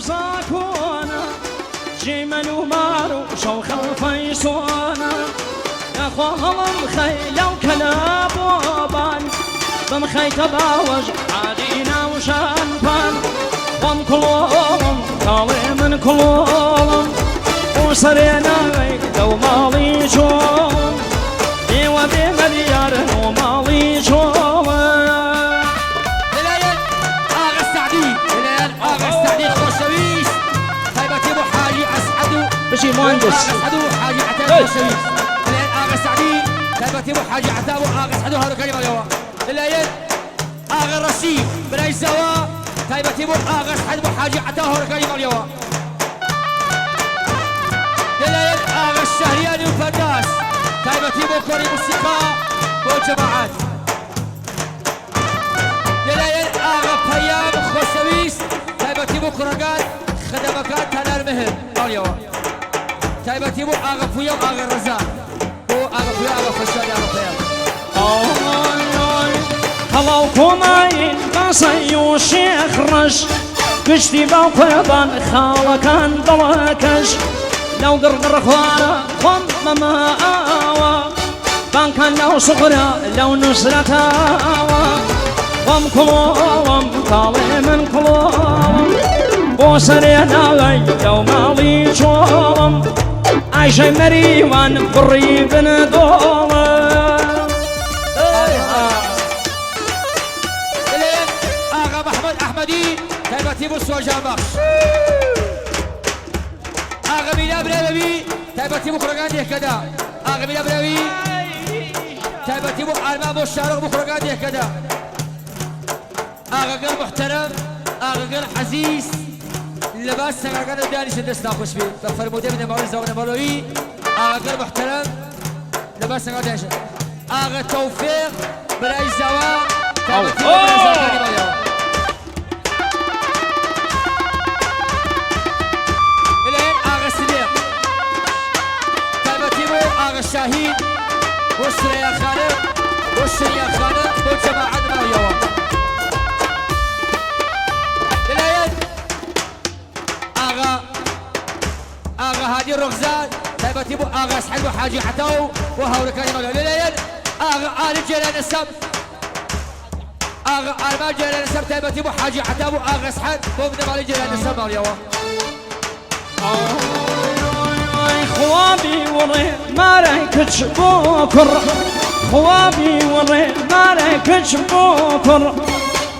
زاکۆنە جێی مەل و مار و شەوخە و فەیسۆنە یاخوا هەڵم خەی لەو کەلە بۆبان بمخەیتە باوەش عادی ناوشان پان خۆم کڵۆڵم کاڵێ من کڵۆڵم بۆ سەرێ ناوەی لەو ماڵی چۆڵم ئێوە بێنە دیارن و ماڵی چۆڵم. لەلایەن ئاغا سەعدی لەلایەن ئاغا سەعدی خۆشەویست تایبەتی بۆ حاجی ئەسعەد و بژی مهندس. ئاغا ئەسعەد و حاجی عەتای هەی. خۆشەویست لەلایەن ئاغا سەعدی تایبەتی بۆ حاجی عەتا و ئاغا ئەسعەد و هاوڕێکانی ماڵیەوە لەلایەن ئاغا ڕەشی برای زاوا تایبەتی بۆ ئاغا ئەسعەد بۆ حاجی عەتا و هاوڕێکانی ماڵیەوە لەلایەن ئاغا شەهریانی و فەرداس تایبەتی بۆ کۆڕی موسیقا بۆ جەماعەت لەلایەن ئاغا پەیام خۆشەویست تایبەتی بۆ کوڕەکان خەدەمەکان تالار مهر ماڵیەوە تایبەتی بۆ ئاغا پویە و ئاغا ڕەزا بۆ ئاغا پویە ئاغا فەشاد ئاغا پەیام. هەڵاو کۆماین باسەی و شێخ ڕەش گشتی باو قوربان خاڵەکان دڵەکەش لەو گڕگڕ خوارە خۆم بەمە ئاوە بانکان لەو سوخرە لەو نوسرەتاوە خۆم کوڵۆڵم کاڵێ من کوڵۆڵم بۆ سەرێ ناوەی لەو ماڵی چۆڵم ئایشەی مەریوان بڕی بن دۆڵم. لەلایەن ئاغا محمد ئەحمەدی تایبەتی بۆ سۆژان بەخش ئاغا میرا براوی تایبەتی بۆ کوڕەکان دێکەدا ئاغا میرا براوی تایبەتی بۆ ئارمان بۆ شارۆخ بۆ کوڕەکان دێکەدا ئاغاگەر محتەرەم ئاغاگەر عەزیز لەباس سەنگەکانە دانیشن دەستتان خۆش بێ بە فەرموودەی بنەماڵەی زاوا بنەماڵەوی ئاغاگەر محتەرەم لەباس سەنگەکان دانیشن ئاغا تەوفیق برای زاوا تایبەتی بۆ برازاکانی ماڵیەوە لەلایەن ئاغا سدیق تایبەتی بۆ ئاغا شاهین بۆ سرەیا خانم بۆ سریا خانم بۆ جەماعەت ماڵیەوە لەلایەن ئاغا ئاغا هادی ڕۆخزاد تایبەتی بۆ ئاغا سحەد و حاجی عەتا و بۆ هاوڕێکانی ماڵیەوە لەلایەن ئاغا عارف جێلان نەسەب ئاغا ئارمان جێلان نەسەب تایبەتی بۆ حاجی عەتا و ئاغا سحەد بۆ بنەماڵەی جێلان نەسەب ماڵیەوە. خوا بیوڕێ مارە کچ بۆ کوڕ خوا بیوڕێ مارە کچ بۆ کوڕ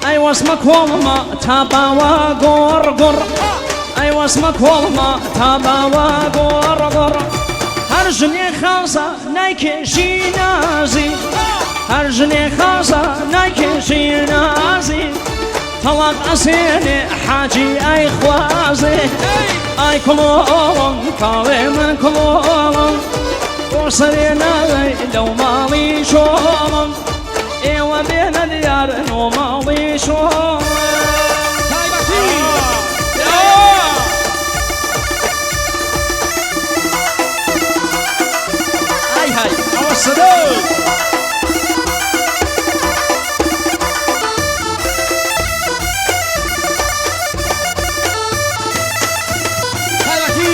ئەی وەسمە کۆڵمە تا باوە گۆڕ گوڕ ئەی وەسمە کۆڵمە تا باوە گۆڕ گوڕ هەر ژنێ خاسە نایکێشی نازی هەر ژنێ خاسە نایکێشی نازی تەڵاق ئەسێنێ حاجی ئای خوازێ ئای کڵۆڵم کاڵێ من کڵۆڵم بۆ سەرێ ناوەی لەو ماڵی چۆڵم ئێوە بێنە دیارن و ماڵی چۆڵم. تایبەتی ئای های ئەوە سەرۆک. تایبەتی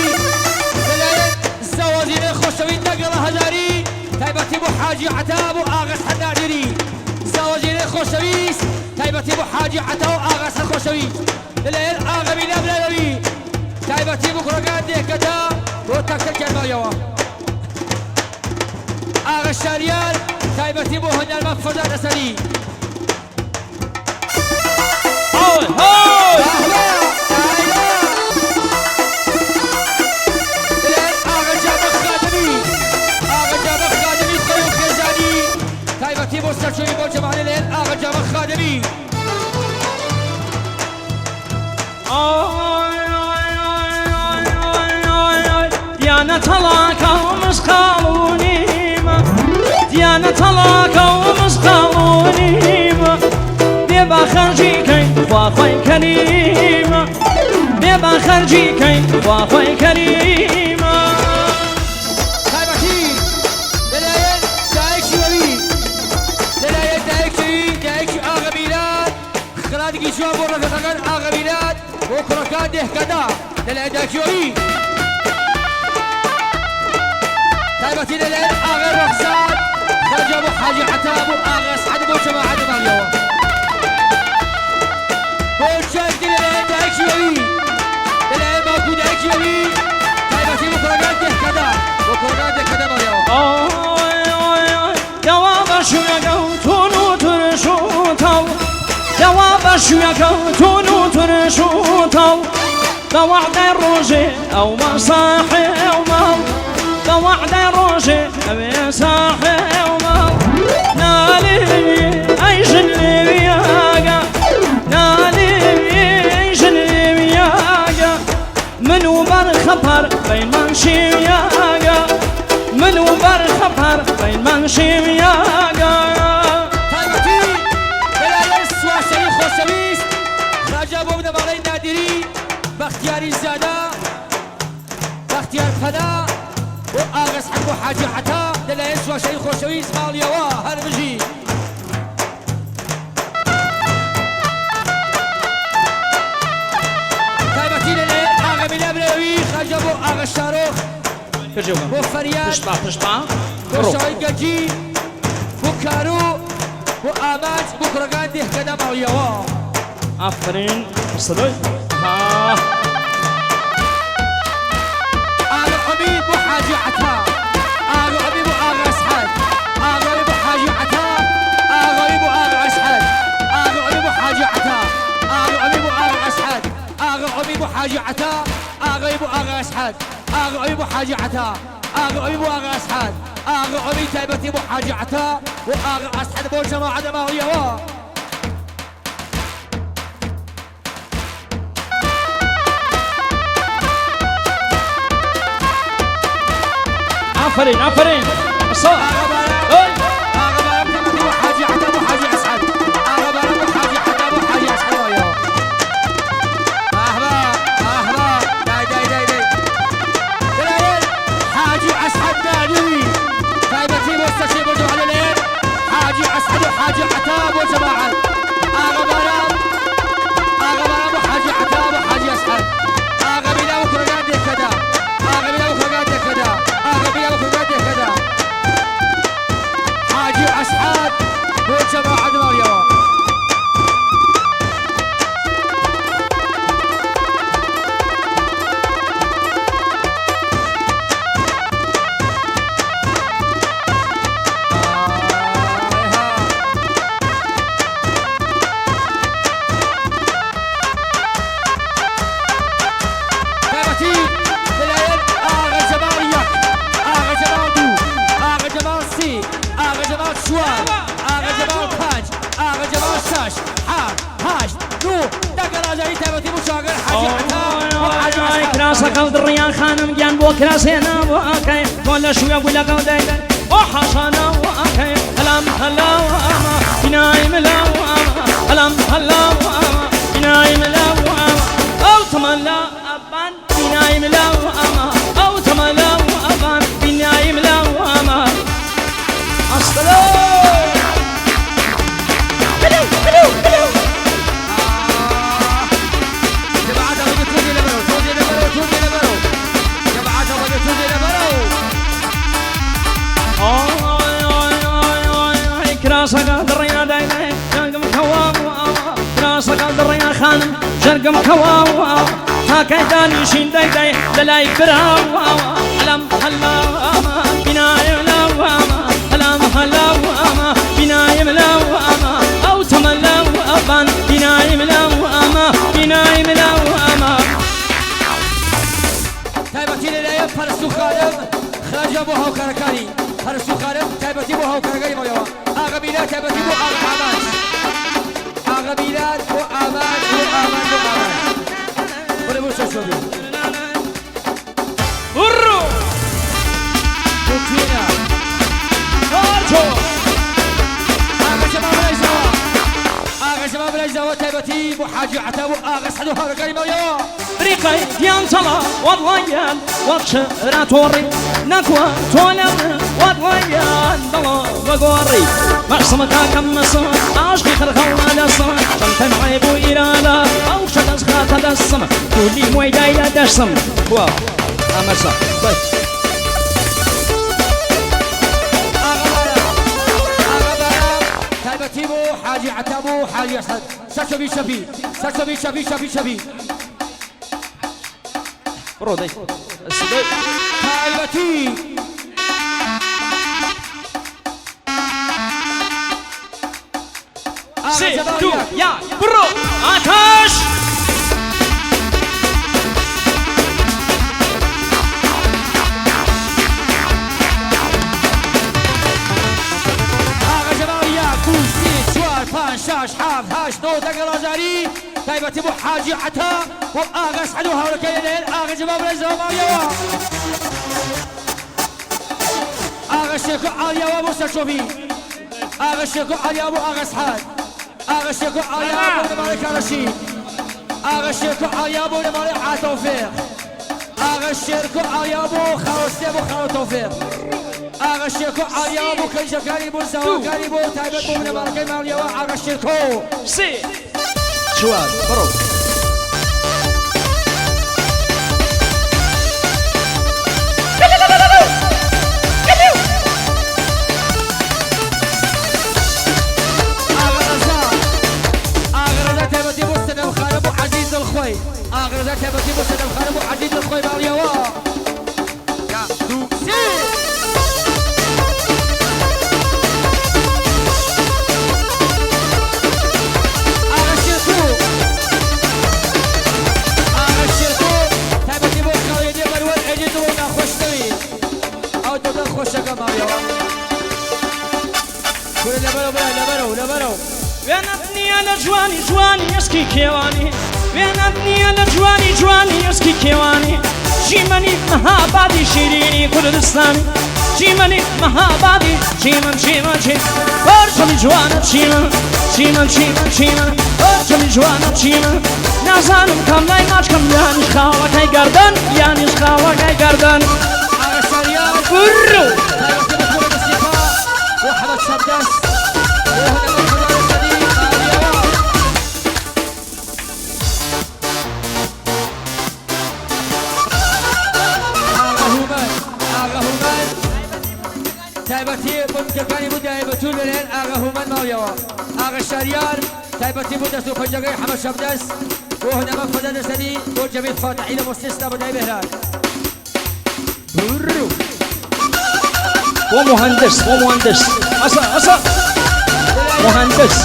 لەلایەن زەوەزینە خۆشەویست لەگەڵ هەژاری تایبەتی بۆ حاجی عەتا بۆ ئاغا سەحەد نادری زەوەزینە خۆشەویست تایبەتی بۆ حاجی عەتا و ئاغا سەحەد خۆشەویست لەلایەن ئاغا مینا براوی تایبەتی بۆ کوڕەکان دێکەدا بۆ تەک تەکیان ماویەوە ئاغا شاریار تایبەتی بۆ هەنارمان فەرزاد ئەسەدی. هۆی هۆی. لەلایەن ئاغا جامە خادمی ئاغا جامە خادمی خۆی و خێزانی تایبەتی بۆ سەرچۆی بۆ جەماعە لەلایەن ئاغا جامە خادمی. دیانە تەڵاکە و مسقاڵ و نیمە دیانە تەڵاکە و مسقاڵ و نیمە بێ با خەرجی کەین خوا خۆی کەریمە بێ با خەرجی کەین خوا خۆی کەریمە. تایبەتی لەلایەن دایکی وەلی لەلایەن دایکی دایکی ئاغا میران خەڵاتێکی جوان بۆ ڕەفیقەکان ئاغا میلاد بۆ کوڕەکان دێهکەدا لەلایەن دایکیۆری تایبەتی لەلایەن ئاغای ڕەخسار خەرجە بۆ حاجی عەتا بۆ ئاغا سعد بۆ جەماعەت ماڵیەوە بۆ جارێکی لەلایەن دایکیەوی لەلایەن باوک و دایکیەوی تایبەتی بۆ کوڕەکان دێهکەدا بۆ کوڕەکان دێهکەدا ماڵیەوە. دەوا بە شوێگە و تون و ترش و تاڵ دەوا بە شوێگە و تون و ترش و تاڵ بە وەعدەی ڕۆژێ ئەو مەساحێ و ماڵ بە وەعدەی ڕۆژێ ئەوێ ساحێ و ماڵ نالی ئەی ژن لێویاگە نالی ئەی ژن لێویاگە من و بەر خەپەر بەینمان شیویاگە من و بەر خەپەر بەینمان شیویاگە. تایبەتی لەلایەن سوارسەری خۆشەویست خاجە بۆ بنەماڵەی نادری بەختیاری زادە بەختیار پەنا بۆ ئاغا ئەسحەق و حاجی عەتا لەلایەن سوارسەری خۆشەویست ماڵیەوە هەر بژی. تایبەتی لەلایەن ئاغا میلا برایەوی خەرجە بۆ ئاغا شارۆخ بۆ فەریاد بۆ شاهین گەنجی بۆ کارو بۆ ئامانج بۆ کوڕەکان دێهکەدا ماڵیەوە. ئافرین سلۆی ها. ئاغا عومید بۆ حاجی عەتا ئاغا عومید بۆ ئاغا ئەسحەد ئاغا عومید بۆ حاجی عەتا ئاغا عومید بۆ ئاغا ئەسحەد ئاغا عومید بۆ حاجی عەتا ئاغا عومید بۆ ئاغا ئەسحەد ئاغا عومید بۆ حاجی عەتا ئاغا عومید بۆ ئاغا ئەسحەد ئاغا عومید بۆ حاجی عەتا ئاغا عومید بۆ ئاغا ئەسحەد ئاغا عومید تایبەتی بۆ حاجی عەتا و ئاغا ئەسحەد بۆ جەماعەت ماڵیەوە. ئافەرین ئافەرین قسە ئەی. حاجی ئەسعەد و حاجی عەتا بۆ جەماعەت ئاغا بارام ئاغا بارام و حاجی عەتا و حاجی ئەسعەد ئاغا میلا و کوڕەکان دێکەدا ئاغا میلا و کوڕەکان دێکەدا ئاغا میلا و کوڕەکان دێکەدا حاجی ئەسعەد بۆ جەماعەت ماڵیەوە. تایبەتی لەلایەن ئاغا جەماڵ یەک، ئاغا جەماڵ دوو، ئاغا جەماڵ سێ، ئاغا جەماڵ چوار، ئاغا جەماڵ پنج، ئاغا جەماڵ شەش، حەفت، هەشت، نۆ، دەگەڵ ئازادی تایبەتی بۆ چاگەر حاجی عەتا و حاجی ئەسحەق. کراسەکەو دڕیان خانم گیان بۆ کراس هێنا بۆ ئەکەی بۆ لە شوێ گولەکەو دەی بۆ حەشانە و ئەکەی هەلام هەلا و ئەمە بینای ملا و ئەمە هەلام هەلا و ئەمە بینای ملا و ئەمە ئەو تەمەلا ئەبان بینای ملا و ئەمە ئەو تەمەلا و ئەبان بینای ملا و ئەمە ئەستەلۆ بلو بلو بلو. جماعة أبغى تودي لبرو تودي لبرو تودي لبرو جماعة أبغى تودي لبرو. کراسەکە دڕیا دایلێ جەرگم کەوا کراسەکە دڕیا خانم جەرگم کەوا تاکەی دانیشین دەی دەی لە لای براوە هەلام هەلا بینایم لاوە هەلام هەلا بینایم لاوە ئەو تەمەلا ئەبان بینایم لاوە بینایم لاوە. تایبەتی لەلایەن پەرستوو خانم خەرجە بۆ هاوکارەکانی پەرستوو خانم تایبەتی بۆ هاوکارەکانی ماڵیەوە ئاغا میلاد تایبەتی بۆ ئاغا ئامانج ئاغا میلاد بۆ ئامانج بۆ ئامانج بۆ ئامانج بڵێ بۆ شەش بێ. بڕۆ. بۆ کوێنە؟ ئارچۆ. ئاغا جەمال برایزاوە ئاغا جەمال برایزاوە تایبەتی بۆ حاجی عەتا بۆ ئاغا سعد و هاوڕێکانی ماڵیەوە. بریقەی گیان چەڵا وەڵڵایان وەخشرا تۆڕی نەکوە تۆ لە وەڵڵایان دڵ بەگۆڕی مەحسمە کاکەم مەسە عاشقی خەرخەڵ لەسە چەند عیب و ئیرادە ئەو شە دەست خاتە دەستم دوو لیمۆی دای لە دەستم بووە ئەمەسە بەس. تایبەتی بۆ حاجی عەتا بۆ حاجی ئەسعەد سەرچەبی چەپی سەرچەبی چەپی چەپی چەپی بڕۆ دەی سبەی تایبەتی سێ دوو یەک بڕۆ ئاتەش. ئاغا جەماڵ یەک دوو سێ چوار پێنج شەش حەفت هەشت نۆ دەگەڵ ئازاری تایبەتی بۆ حاجی عەتا و ئاغا سعد و هاوڕێکەی لەلایەن ئاغا جەماڵ بەرێزەوە ماڵیەوە ئاغا شێکۆ عالیاوە بۆ سەرچۆپی ئاغا شێکۆ عالیا بۆ ئاغا سحاد ئاغا شێکۆ عالیا بۆ بنەماڵەی کاڕەشی ئاغا شێکۆ عالیا بۆ بنەماڵەی عاتۆفێق ئاغا شێرکۆ عالیا بۆ خاوەستێ بۆ خاوە تۆفێق ئاغا شێرکۆ عالیا بۆ کەنجەکانی بۆ زاواکانی بۆ تایبەت بۆ بنەماڵەکەی ماڵیەوە ئاغا شێرکۆ. سێ چوار بڕۆ. ئاغا ڕەزا ئاغا ڕەزا تایبەتی بۆ سەنەم خانم و عەزیز دڵخۆی ئاغا ڕەزا تایبەتی بۆ سەنەم خانم و عەزیز دڵخۆی ماڵیەوە یەک دوو سێ. ئاغا شێرکۆ ئاغا شێرکۆ تایبەتی بۆ خاوێنی مەروەن عێدی دڵ و ناخۆش نەوی ئەو دڵ خۆشەکە ماڵیەوە کورە لەبەرەوە برا لەبەرەوە لەبەرەوە. وێنەت نییە لە جوانی جوانی ئێسکی کێوانی وێنەت نییە لە جوانی جوانی ئێسکی کێوانی چیمەنی مەهابادی شیرینی کوردستانی چیمەنی مەهابادی چیمەن چیمەن چی پەرچەمی جوانە چیمەن چیمەن چیمەن چیمەن پەرچەمی جوانە چیمەن نازانم کام لای ماچکەم یانیش خاڵەکەی گەردن یانیش خاڵەکەی گەردن ئاغا شاریار بڕۆ. تایبەتی بە کوڕە مستیفا بۆ حەمەد شەبدەست بۆ هونەرمەند خودای سەدی ماڵیەوە. ئاغا هومەن ئاغا هومەن تایبەتی بۆ بکەکانی بۆ دایە بەتول لەلایەن ئاغا هومەن ماڵیەوە. ئاغا شاریار تایبەتی بۆ دەست و پەنجەکەی حەمەد شەبدەست بۆ هونەرمەند خودای سەدی بۆ جەمیل فاتحی لە مۆستی سلام بۆ دایە بێهران. بڕۆ. بۆ مهندس بۆ مهندس ئەسا ئەسا مهندس.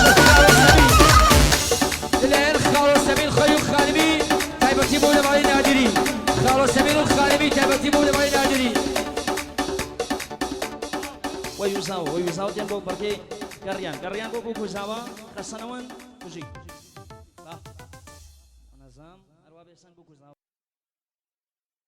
لەلایەن خاڵۆ سەمیر خۆی و خانمی تایبەتی بۆ بنەماڵەی نادری خاڵۆ سەمیر و خانمی تایبەتی بۆ بنەماڵەی نادری. وەیوزاوە وەیوزاوە دێن بۆ بڕگەی گەڕیان گەڕیان بۆ بووک و زاوا خەسەنەوەن بژی با نەزام هەروا بێسەن بووک و زاوا.